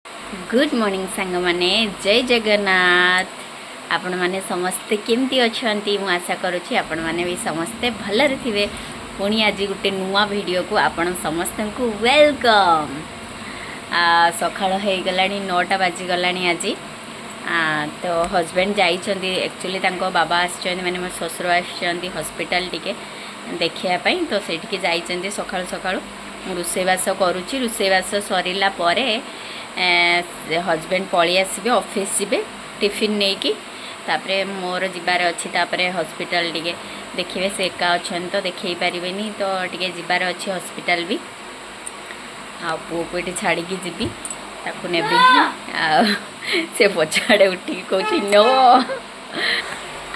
Good morning ସାଙ୍ଗମାନେ, ଜୟ ଜଗନ୍ନାଥ। ଆପଣମାନେ ସମସ୍ତେ କେମିତି ଅଛନ୍ତି? ମୁଁ ଆଶା କରୁଛି ଆପଣମାନେ ବି ସମସ୍ତେ ଭଲରେ ଥିବେ। ପୁଣି ଆଜି ଗୋଟେ ନୂଆ ଭିଡ଼ିଓକୁ ଆପଣ ସମସ୍ତଙ୍କୁ welcome. ସକାଳ ହେଇଗଲାଣି, 9ଟା ବାଜିଗଲାଣି ଆଜି। ତ ହଜବେଣ୍ଡ ଯାଇଛନ୍ତି, ଆକ୍ଚୁଆଲି ତାଙ୍କ ବାବା ଆସିଛନ୍ତି, ମାନେ ମୋ ଶ୍ୱଶୁର ଆସିଛନ୍ତି ହସ୍ପିଟାଲ ଟିକେ ଦେଖିବା ପାଇଁ, ତ ସେଇଠିକି ଯାଇଛନ୍ତି ସକାଳୁ ସକାଳୁ। ମୁଁ ରୋଷେଇବାସ କରୁଛି। ରୋଷେଇବାସ ସରିଲା ପରେ ହଜବେଣ୍ଡ ପଳେଇ ଆସିବେ, ଅଫିସ୍ ଯିବେ ଟିଫିନ୍ ନେଇକି। ତାପରେ ମୋର ଯିବାର ଅଛି ତାପରେ ହସ୍ପିଟାଲ ଟିକେ ଦେଖିବେ। ସେ ଏକା ଅଛନ୍ତି ତ ଦେଖେଇ ପାରିବେନି, ତ ଟିକେ ଯିବାର ଅଛି ହସ୍ପିଟାଲ ବି। ଆଉ ପୁଅକୁ ଏଠି ଛାଡ଼ିକି ଯିବି, ତାକୁ ନେବି। ଆଉ ସେ ପଛଆଡ଼େ ଉଠିକି କହୁଛି ନୋ।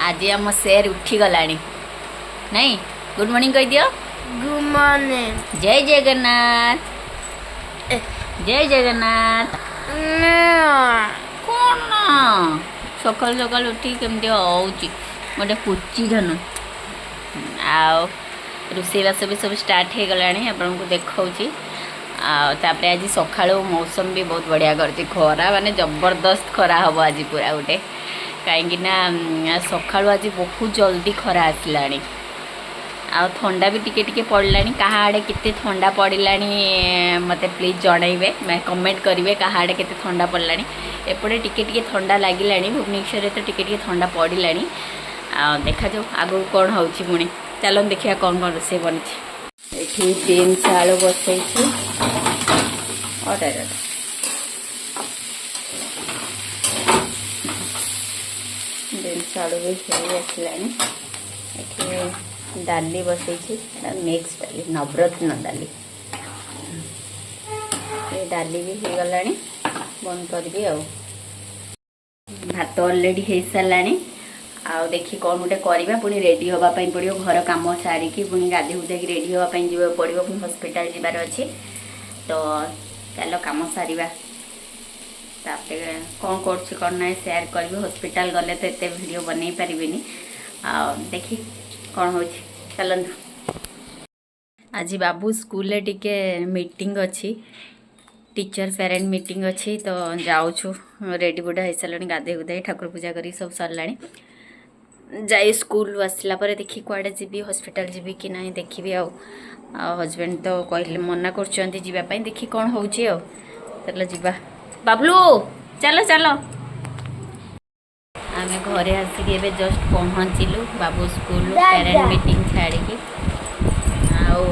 ଆଜି ଆମ ସେର୍ ଉଠିଗଲାଣି ନାଇଁ? ଗୁଡ୍ ମର୍ଣ୍ଣିଂ କହିଦିଅ। Good morning. ଜୟ ଜଗନ୍ନାଥ, ଜୟ ଜଗନ୍ନାଥ। କ'ଣ ନା ସକାଳୁ ସକାଳୁ ଉଠିକି କେମିତି ହେଉଛି ଗୋଟେ କୁଚି ଧନୁ। ଆଉ ରୋଷେଇବାସ ବି ସବୁ ଷ୍ଟାର୍ଟ ହେଇଗଲାଣି, ଆପଣଙ୍କୁ ଦେଖାଉଛି। ଆଉ ତାପରେ ଆଜି ସକାଳୁ ମୌସମ ବି ବହୁତ ବଢ଼ିଆ କରିଛି। ଖରା ମାନେ ଜବରଦସ୍ତ ଖରା ହେବ ଆଜି ପୁରା ଗୋଟେ, କାହିଁକି ନା ସକାଳୁ ଆଜି ବହୁତ ଜଲ୍ଦି ଖରା ଆସିଲାଣି। ଆଉ ଥଣ୍ଡା ବି ଟିକେ ଟିକେ ପଡ଼ିଲାଣି। କାହା ଆଡ଼େ କେତେ ଥଣ୍ଡା ପଡ଼ିଲାଣି ମୋତେ ପ୍ଲିଜ୍ ଜଣାଇବେ, କମେଣ୍ଟ କରିବେ କାହା ଆଡ଼େ କେତେ ଥଣ୍ଡା ପଡ଼ିଲାଣି। ଏପଟେ ଟିକେ ଟିକେ ଥଣ୍ଡା ଲାଗିଲାଣି, ଭୁବନେଶ୍ୱରରେ ତ ଟିକେ ଟିକେ ଥଣ୍ଡା ପଡ଼ିଲାଣି। ଆଉ ଦେଖାଯାଉ ଆଗକୁ କ'ଣ ହେଉଛି ପୁଣି। ଚାଲନ୍ତୁ ଦେଖିବା କ'ଣ କ'ଣ ରୋଷେଇ ବନିଛି। ଏଠି ବିନ୍ସ ଆଳୁ ବସେଇଛି। ଅରେ ଅରେ, ବିନ୍ସ ଆଳୁ ବି ହେଇ ଆସିଲାଣି। ଏଠି ଡାଲି ବସେଇଛି, ଏଇଟା ମିକ୍ସ ଡାଲି, ନବରତ୍ନ ଡାଲି। ଏ ଡାଲି ବି ହେଇଗଲାଣି, ବନ୍ଦ କରିବି। ଆଉ ଭାତ ଅଲରେଡ଼ି ହେଇସାରିଲାଣି। ଆଉ ଦେଖି କ'ଣ ଗୋଟେ କରିବା, ପୁଣି ରେଡ଼ି ହେବା ପାଇଁ ପଡ଼ିବ। ଘର କାମ ସାରିକି ପୁଣି ଗାଧୋଇ ଗୁଧାଇକି ରେଡ଼ି ହେବା ପାଇଁ ଯିବାକୁ ପଡ଼ିବ, ପୁଣି ହସ୍ପିଟାଲ ଯିବାର ଅଛି। ତ ଚାଲ କାମ ସାରିବା, ତାପରେ କ'ଣ କରୁଛି କ'ଣ ନାହିଁ ସେୟାର କରିବି। ହସ୍ପିଟାଲ ଗଲେ ତ ଏତେ ଭିଡ଼ିଓ ବନେଇ ପାରିବିନି। ଆଉ ଦେଖି କ'ଣ ହେଉଛି, ଚାଲନ୍ତୁ। ଆଜି ବାବୁ ସ୍କୁଲରେ ଟିକେ ମିଟିଂ ଅଛି, ଟିଚର୍ ପ୍ୟାରେଣ୍ଟ ମିଟିଂ ଅଛି, ତ ଯାଉଛୁ। ରେଡ଼ି ବୁଡ଼ା ହେଇସାରିଲାଣି, ଗାଧୋଇ ଗୁଧାଇ ଠାକୁର ପୂଜା କରିକି ସବୁ ସରିଲାଣି। ଯାଇ ସ୍କୁଲରୁ ଆସିଲା ପରେ ଦେଖି କୁଆଡ଼େ ଯିବି, ହସ୍ପିଟାଲ ଯିବି କି ନାହିଁ ଦେଖିବି। ଆଉ ଆଉ ହଜବେଣ୍ଡ ତ କହିଲେ, ମନା କରୁଛନ୍ତି ଯିବା ପାଇଁ, ଦେଖି କ'ଣ ହେଉଛି। ଆଉ ଚାଲ ଯିବା। ବାବଲୁ, ଚାଲ ଚାଲ। ଆମେ ଘରେ ଆସିକି ଏବେ ଜଷ୍ଟ ପହଞ୍ଚିଲୁ ବାବୁ ସ୍କୁଲରୁ ପ୍ୟାରେଣ୍ଟ ମିଟିଂ ଛାଡ଼ିକି। ଆଉ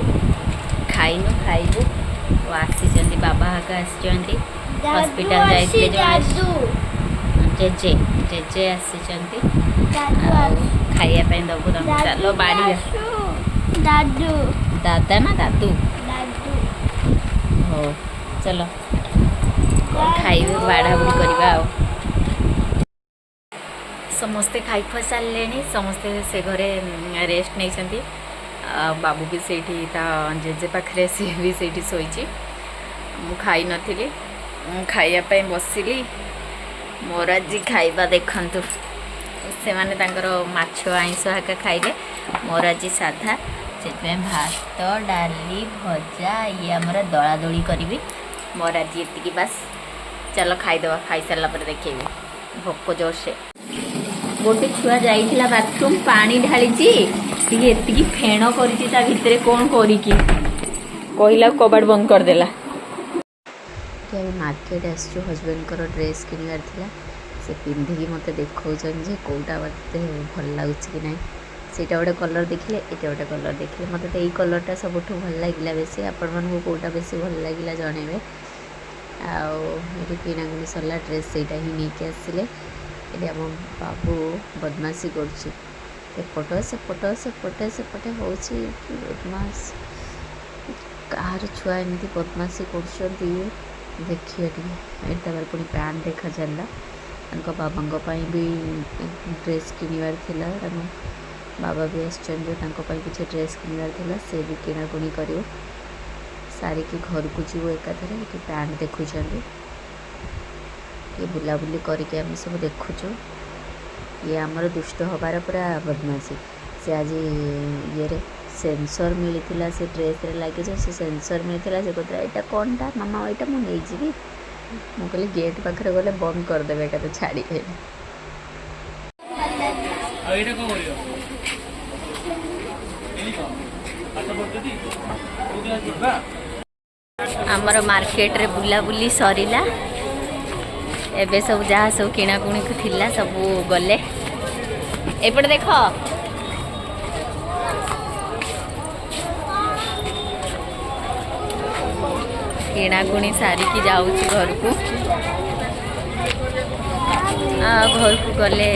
ଖାଇନୁ, ଖାଇବୁ। ଆଉ ଆସିଛନ୍ତି, ବାବା ହାକା ଆସିଛନ୍ତି, ହସ୍ପିଟାଲ ଯାଇଥିଲେ ଯୋଉ ଜେଜେ, ଜେଜେ ଆସିଛନ୍ତି। ଆଉ ଖାଇବା ପାଇଁ ଦବୁ ତାଙ୍କୁ। ଚାଲ ବାଢ଼ିବା। ଦାଦୁ। ଦାଦା ନା ଦାଦୁ? ଦାଦୁ। ହଉ ଚାଲ, କ'ଣ ଖାଇବେ ବାଢ଼ା ବୁଢ଼ି କରିବା। ଆଉ ସମସ୍ତେ ଖାଇ ଖୁଆ ସାରିଲେଣି, ସମସ୍ତେ ସେ ଘରେ ରେଷ୍ଟ ନେଇଛନ୍ତି। ଆଉ ବାବୁ ବି ସେଇଠି ତା ଜେଜେ ପାଖରେ, ସିଏ ବି ସେଇଠି ଶୋଇଛି। ମୁଁ ଖାଇନଥିଲି, ମୁଁ ଖାଇବା ପାଇଁ ବସିଲି। ମୋର ଆଜି ଖାଇବା ଦେଖନ୍ତୁ। ସେମାନେ ତାଙ୍କର ମାଛ ଆଇଁଷ ହାକା ଖାଇଲେ, ମୋର ଆଜି ସାଧା। ସେଥିପାଇଁ ଭାତ, ଡାଲି, ଭଜା, ଇଏ ଆମର ଦଳାଦଳି କରିବି। ମୋର ଆଜି ଏତିକି ବାସ୍। ଚାଲ ଖାଇଦେବା, ଖାଇସାରିଲା ପରେ ଦେଖେଇବି। ଭୋକ ଜୋରସେ। ଗୋଟେ ଛୁଆ ଯାଇଥିଲା ବାଥରୁମ୍, ପାଣି ଢାଳିଛି ଟିକେ, ଏତିକି ଫେଣ କରିଛି ତା ଭିତରେ କ'ଣ କରିକି କହିଲା, କବାଟ ବନ୍ଦ କରିଦେଲା। ଏଠି ଆମେ ମାର୍କେଟ ଆସିଛୁ, ହଜବେଣ୍ଡଙ୍କର ଡ୍ରେସ୍ କିଣିବାର ଥିଲା। ସେ ପିନ୍ଧିକି ମୋତେ ଦେଖାଉଛନ୍ତି ଯେ କେଉଁଟା ମୋତେ ଭଲ ଲାଗୁଛି କି ନାହିଁ। ସେଇଟା ଗୋଟେ କଲର୍ ଦେଖିଲେ, ଏଇଟା ଗୋଟେ କଲର୍ ଦେଖିଲେ। ମୋତେ ତ ଏଇ କଲର୍ଟା ସବୁଠୁ ଭଲ ଲାଗିଲା ବେଶୀ। ଆପଣମାନଙ୍କୁ କେଉଁଟା ବେଶୀ ଭଲ ଲାଗିଲା ଜଣେଇବେ। ଆଉ ଏଠି କିଣାକିଣି ସରିଲା, ଡ୍ରେସ୍ ସେଇଟା ହିଁ ନେଇକି ଆସିଲେ। ଏଠି ଆମ ବାବୁ ବଦମାସି କରୁଛି, ଏପଟ ସେପଟ ସେପଟେ ସେପଟେ ହେଉଛି। କି ବଦମାସ! କାହାର ଛୁଆ ଏମିତି ବଦମାସି କରୁଛନ୍ତି, ଦେଖିବେ ଟିକେ। ଏଠି ତାପରେ ପୁଣି ପ୍ୟାଣ୍ଟ ଦେଖା ଚାଲିଲା। ତାଙ୍କ ବାବାଙ୍କ ପାଇଁ ବି ଡ୍ରେସ୍ କିଣିବାର ଥିଲା। ତାଙ୍କ ବାବା ବି ଆସିଛନ୍ତି, ତାଙ୍କ ପାଇଁ କିଛି ଡ୍ରେସ୍ କିଣିବାର ଥିଲା, ସେ ବି କିଣାକିଣି କରିବୁ। ସାରିକି ଘରକୁ ଯିବୁ ଏକାଥରେ। ଏଠି ପ୍ୟାଣ୍ଟ ଦେଖୁଛନ୍ତି, ଟିକେ ବୁଲାବୁଲି କରିକି ଆମେ ସବୁ ଦେଖୁଛୁ। ଇଏ ଆମର ଦୁଷ୍ଟ ହେବାର ପୁରା ବଦମାସି। ସେ ଆଜି ଇଏରେ ସେନ୍ସର୍ ମିଳିଥିଲା, ସେ ଡ୍ରେସ୍ରେ ଲାଗିଛି ସେ ସେନ୍ସର୍ ମିଳିଥିଲା। ସେ କହୁଥିଲା, "ଏଇଟା କ'ଣଟା ମାମା? ଏଇଟା ମୁଁ ନେଇଯିବି।" ମୁଁ କହିଲି ଗେଟ୍ ପାଖରେ ଗଲେ ବନ୍ଦ କରିଦେବେ, ଏକାଥରେ ଛାଡ଼ିବେନି। ଆଉ ଏଇଟା କଣ କରିବ? ଏଇ କଣ ପାଠ ପଢୁଛନ୍ତି? କୋଉ କ୍ଲାସ୍ ଯିବା? ଆମର ମାର୍କେଟରେ ବୁଲାବୁଲି ସରିଲା। ଏବେ ସବୁ ଯାହା ସବୁ କିଣାକୁଣି ଥିଲା ସବୁ ଗଲେ। ଏପଟେ ଦେଖ, କିଣାକୁଣି ସାରିକି ଯାଉଛି ଘରକୁ। ଆଉ ଘରକୁ ଗଲେ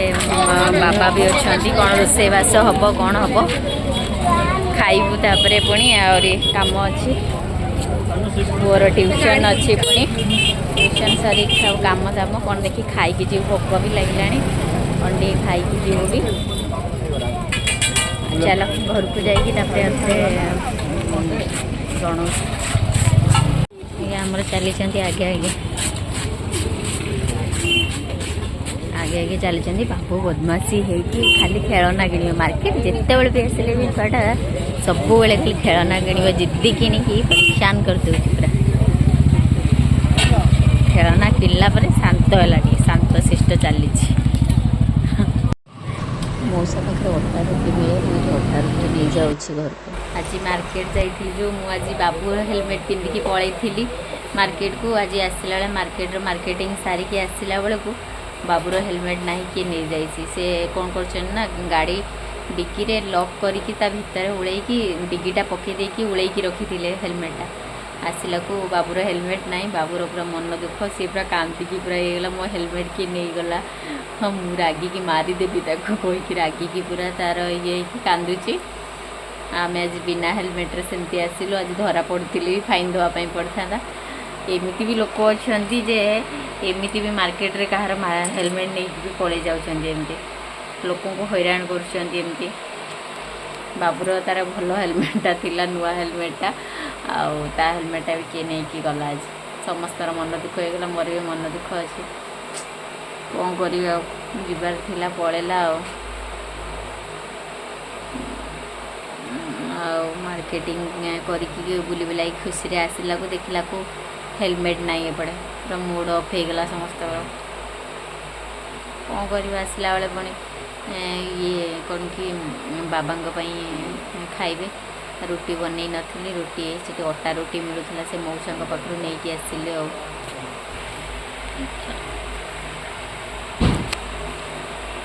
ବାବା ବି ଅଛନ୍ତି, କ'ଣ ରୋଷେଇବାସ ହବ, କ'ଣ ହବ ଖାଇବୁ। ତାପରେ ପୁଣି ଆହୁରି କାମ ଅଛି, ପୁଅର ଟ୍ୟୁସନ୍ ଅଛି। ପୁଣି ଟ୍ୟୁସନ୍ ସାରିକି ସବୁ କାମ ଦାମ କ'ଣ ଦେଖି ଖାଇକି ଯିବୁ। ଭୋକ ବି ଲାଗିଲାଣି, କ'ଣ ଟିକେ ଖାଇକି ଯିବୁ ବି। ଚାଲ ଘରକୁ ଯାଇକି ତାପରେ ଆଉଥରେ ଜଣାଉଛି। ଇଏ ଆମର ଚାଲିଛନ୍ତି ଆଗେ ଆଗେ, ଆଗେ ଆଗେ ଚାଲିଛନ୍ତି। ବାବୁ ବଦମାସି ହେଇକି ଖାଲି ଖେଳନା କିଣିବ। ମାର୍କେଟ ଯେତେବେଳେ ବି ଆସିଲେ ବି ଛୁଆଟା ସବୁବେଳେ ଖାଲି ଖେଳନା କିଣିବ, ଜିଦ୍ଦି କିଣିକି ପରେଶାନ କରିଦେଉଛି ପୁରା। ଖେଳନା କିଣିଲା ପରେ ଶାନ୍ତ ହେଲା, ଟିକେ ଶାନ୍ତ ଶିଷ୍ଟ ଚାଲିଛି। ମଉସା ପାଖରେ ଅଟା ରୁଟି ମିଳେ, ମୁଁ ଏଠି ଅଟା ରୁଟି ନେଇଯାଉଛି ଘରକୁ। ଆଜି ମାର୍କେଟ ଯାଇଥିଲି ଯେଉଁ, ମୁଁ ଆଜି ବାବୁର ହେଲମେଟ୍ ପିନ୍ଧିକି ପଳେଇଥିଲି ମାର୍କେଟକୁ। ଆଜି ଆସିଲା ବେଳେ ମାର୍କେଟର ମାର୍କେଟିଂ ସାରିକି ଆସିଲା ବେଳକୁ ବାବୁର ହେଲମେଟ୍ ନାହିଁ, କିଏ ନେଇଯାଇଛି। ସେ କ'ଣ କରୁଛନ୍ତି ନା, ଗାଡ଼ି ଡିକିରେ ଲକ୍ କରିକି ତା ଭିତରେ ଉଳେଇକି ଡିଗିଟା ପକେଇ ଦେଇକି ଉଳେଇକି ରଖିଥିଲେ ହେଲମେଟ୍ଟା। ଆସିଲାକୁ ବାବୁର ହେଲମେଟ୍ ନାହିଁ। ବାବୁର ପୁରା ମନ ଦୁଃଖ, ସିଏ ପୁରା କାନ୍ଦିକି ପୁରା ହେଇଗଲା, ମୋ ହେଲମେଟ୍ କିଏ ନେଇଗଲା, ହଁ ମୁଁ ରାଗିକି ମାରିଦେବି ତାକୁ କହିକି ରାଗିକି ପୁରା ତାର ଇଏ ହେଇକି କାନ୍ଦୁଛି। ଆମେ ଆଜି ବିନା ହେଲମେଟ୍ରେ ସେମିତି ଆସିଲୁ। ଆଜି ଧରା ପଡ଼ୁଥିଲି ବି ଫାଇନ୍ ଦେବା ପାଇଁ ପଡ଼ିଥାନ୍ତା। ଏମିତି ବି ଲୋକ ଅଛନ୍ତି ଯେ ଏମିତି ବି ମାର୍କେଟରେ କାହାର ହେଲମେଟ୍ ନେଇକି ବି ପଳେଇ ଯାଉଛନ୍ତି, ଏମିତି ଲୋକଙ୍କୁ ହଇରାଣ କରୁଛନ୍ତି ଏମିତି। ବାବୁର ତାର ଭଲ ହେଲମେଟ୍ଟା ଥିଲା, ନୂଆ ହେଲମେଟ୍ଟା, ଆଉ ତା ହେଲମେଟ୍ଟା ବି କିଏ ନେଇକି ଗଲା। ଆଜି ସମସ୍ତଙ୍କର ମନ ଦୁଃଖ ହେଇଗଲା, ମୋର ବି ମନ ଦୁଃଖ ଅଛି। କ'ଣ କରିବି ଆଉ, ଯିବାର ଥିଲା ପଳେଇଲା। ଆଉ ମାର୍କେଟିଂ କରିକି ବୁଲି ବୁଲାକି ଖୁସିରେ ଆସିଲାକୁ ଦେଖିଲାକୁ ହେଲମେଟ୍ ନାହିଁ ଏପଟେ, ପୁରା ମୁଡ଼ ଅଫ୍ ହେଇଗଲା ସମସ୍ତଙ୍କର। କ'ଣ କରିବା, ଆସିଲା ବେଳେ ପୁଣି ଇଏ କ'ଣ କି ବାବାଙ୍କ ପାଇଁ ଖାଇବେ, ରୁଟି ବନେଇ ନଥିଲି। ରୁଟି ସେଠି ଅଟା ରୁଟି ମିଳୁଥିଲା, ସେ ମଉସାଙ୍କ ପାଖରୁ ନେଇକି ଆସିଲେ। ଆଉ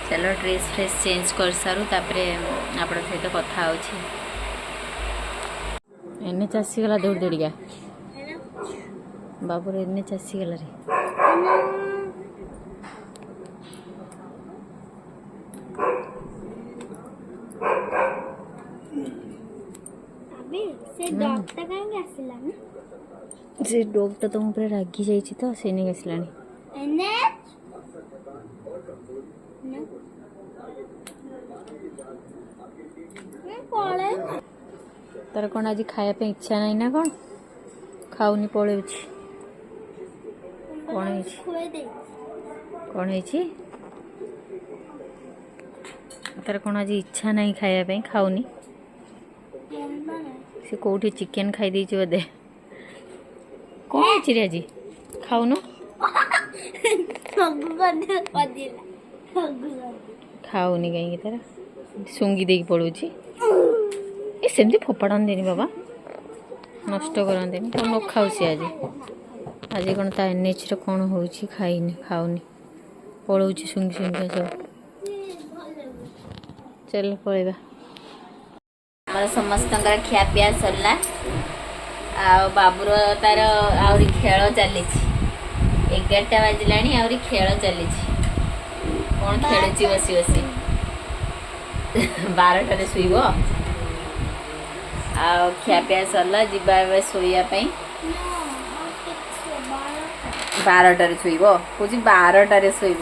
ଚାଲ ଡ୍ରେସ୍ ଫ୍ରେସ୍ ଚେଞ୍ଜ କରିସାରୁ, ତାପରେ ଆପଣଙ୍କ ସହିତ କଥା ହେଉଛି। ଏନ୍ଏଚ୍ ଆସିଗଲା ଦୌଡ଼ି ଦୌଡ଼ିକା। ବାବୁର ଏନ୍ଏଚ୍ ଆସିଗଲା ରେ। ଆବେ, ସେ ଡଗଟା କାହିଁକି ଆସିଲାନି? ସେ ଡଗ୍ଟା ତମ ଉପରେ ରାଗି ଯାଇଛି ତ, ସେ ନେଇକି ଆସିଲାଣି। ଏନ୍ଏଚ୍ ନା ପଳେଇ। ତାର କ'ଣ ଆଜି ଖାଇବା ପାଇଁ ଇଚ୍ଛା ନାହିଁ ନା କ'ଣ? ଖାଉନି, ପଳଉଛି। କ'ଣ ହେଇଛି? ଖୁଆଇ ଦେଇଛି। କ'ଣ ହେଇଛି ତାର? କ'ଣ ଆଜି ଇଚ୍ଛା ନାହିଁ ଖାଇବା ପାଇଁ, ଖାଉନି। ସେ କୋଉଠି ଚିକେନ୍ ଖାଇ ଦେଇଛି ବୋଧେ। କ'ଣ ହେଇଛି ରେ, ଆଜି ଖାଉନୁ? ସବୁ ପଦିଲା ସବୁ। ଖାଉନି କାହିଁକି ତାର? ଶୁଙ୍ଘି ଦେଇକି ପଳଉଛି। ଏ ସେମିତି ଫୋପାଡ଼ନ୍ତିନି ବାବା, ନଷ୍ଟ କରନ୍ତିନି। କ'ଣ ନ ଖାଉଛି ଆଜି? ଆଜି କ'ଣ ତା ଏନ୍ଏଚ୍ର କ'ଣ ହେଉଛି, ଖାଇନି, ଖାଉନି, ପଳଉଛି ଶୁଙ୍ଘି ଶୁଙ୍ଘି ସବୁ। ଚାଲ ପଳେଇବା। ଆମର ସମସ୍ତଙ୍କର ଖିଆପିଆ ସରିଲା, ଆଉ ବାବୁର ତାର ଆହୁରି ଖେଳ ଚାଲିଛି। 11ଟା ବାଜିଲାଣି, ଆହୁରି ଖେଳ ଚାଲିଛି। କ'ଣ ଖେଳୁଛି ବସି ବସି? 12ଟାରେ ଶୋଇବ। ଆଉ ଖିଆପିଆ ସରିଲା, ଯିବା ଏବେ ଶୋଇବା ପାଇଁ। 12ଟାରେ ଶୋଇବ କହୁଛି, 12ଟାରେ ଶୋଇବ।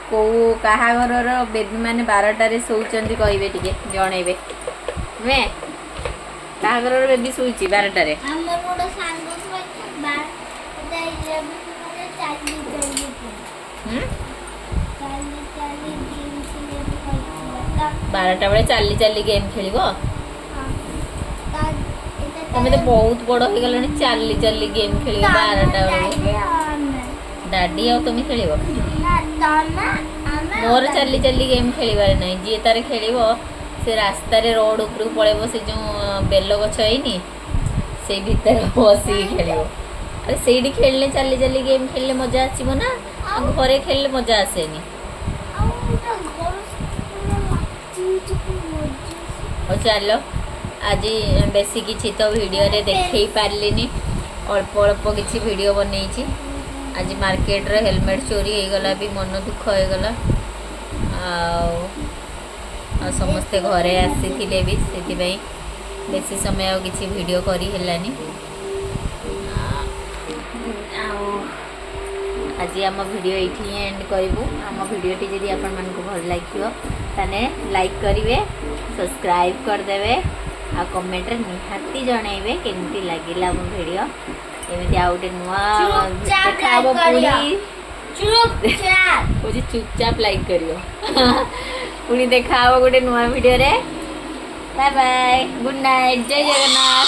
କୋଉ କାହା ଘରର ବେବି ମାନେ 12ଟାରେ ଶୋଉଛନ୍ତି କହିବେ ଟିକେ, ଜଣେଇବେ ନୁହେଁ? କାହା ଘରର ବେବି ଶୋଉଛି 12ଟାରେ? ଆମର ଗୋଟେ ସାଙ୍ଗ 12ଟା 11 ଚାଲି ଚାଲି ହୁଁ? ଚାଲି ଚାଲି ଗେମ୍ ଖେଳିବାକୁ କହିଥିଲା ତା। 12ଟା ବେଳେ ଚାଲି ଚାଲି ଗେମ୍ ଖେଳିବ? ହଁ, ତା ଏଇଟା। ତମେ ତ ବହୁତ ବଡ଼ ହେଇଗଲାଣି, ଚାଲି ଚାଲି ଗେମ୍ ଖେଳିବ 12ଟା ବେଳକୁ? ଡାଡି ଆଉ ତୁମେ ଖେଳିବ? ନା, ତମେ, ଆମେ। ମୋର ଚାଲି ଚାଲି ଗେମ୍ ଖେଳିବାରେ ନାହିଁ। ଯିଏ ତାର ଖେଳିବ, ସେ ରାସ୍ତାରେ ରୋଡ଼ ଉପରକୁ ପଳେଇବ। ସେ ଯେଉଁ ବେଲ ଗଛ ହେଇନି, ସେଇ ଭିତରେ ବସିକି ଖେଳିବ। ଆରେ, ସେଇଠି ଖେଳିଲେ, ଚାଲି ଚାଲି ଗେମ୍ ଖେଳିଲେ ମଜା ଆସିବ ନା। ଆଉ ଘରେ ଖେଳିଲେ ମଜା ଆସେନି। ଆଉ ଗୋଟେ ଘର ନାଚି ମଜା। ହଉ ଚାଲ, ଆଜି ବେଶୀ କିଛି ତ ଭିଡ଼ିଓରେ ଦେଖେଇ ପାରିଲିନି, ଅଳ୍ପ ଅଳ୍ପ କିଛି ଭିଡ଼ିଓ ବନେଇଛି। ଆଜି ମାର୍କେଟରେ ହେଲମେଟ୍ ଚୋରି ହେଇଗଲା ବି, ମନ ଦୁଃଖ ହେଇଗଲା। ଆଉ ଆଉ ସମସ୍ତେ ଘରେ ଆସିଥିଲେ ବି, ସେଥିପାଇଁ ବେଶୀ ସମୟ ଆଉ କିଛି ଭିଡ଼ିଓ କରି ହେଲାନି। ଆଉ ଆଜି ଆମ ଭିଡ଼ିଓ ଏଇଠି ହିଁ ଏଣ୍ଡ କରିବୁ। ଆମ ଭିଡ଼ିଓଟି ଯଦି ଆପଣମାନଙ୍କୁ ଭଲ ଲାଗିବ, ତାହେଲେ ଲାଇକ୍ କରିବେ, ସବସ୍କ୍ରାଇବ୍ କରିଦେବେ ଆଉ କମେଣ୍ଟରେ ନିହାତି ଜଣାଇବେ କେମିତି ଲାଗିଲା ଆମ ଭିଡ଼ିଓ। ଏମିତି ଆଉ ଗୋଟେ ନୂଆ ଚୁପଚାପ ଦେଖା ହବ like କରିବ। ପୁଣି। ଚୁପଚାପ। କହୁଛି ଚୁପଚାପ ଲାଇକ୍ କରିବ। ପୁଣି ଦେଖା ହବ ଗୋଟେ ନୂଆ ଭିଡ଼ିଓରେ। ବାଏ ବାଏ, ଗୁଡ୍ ନାଇଟ୍, ଜୟ ଜଗନ୍ନାଥ।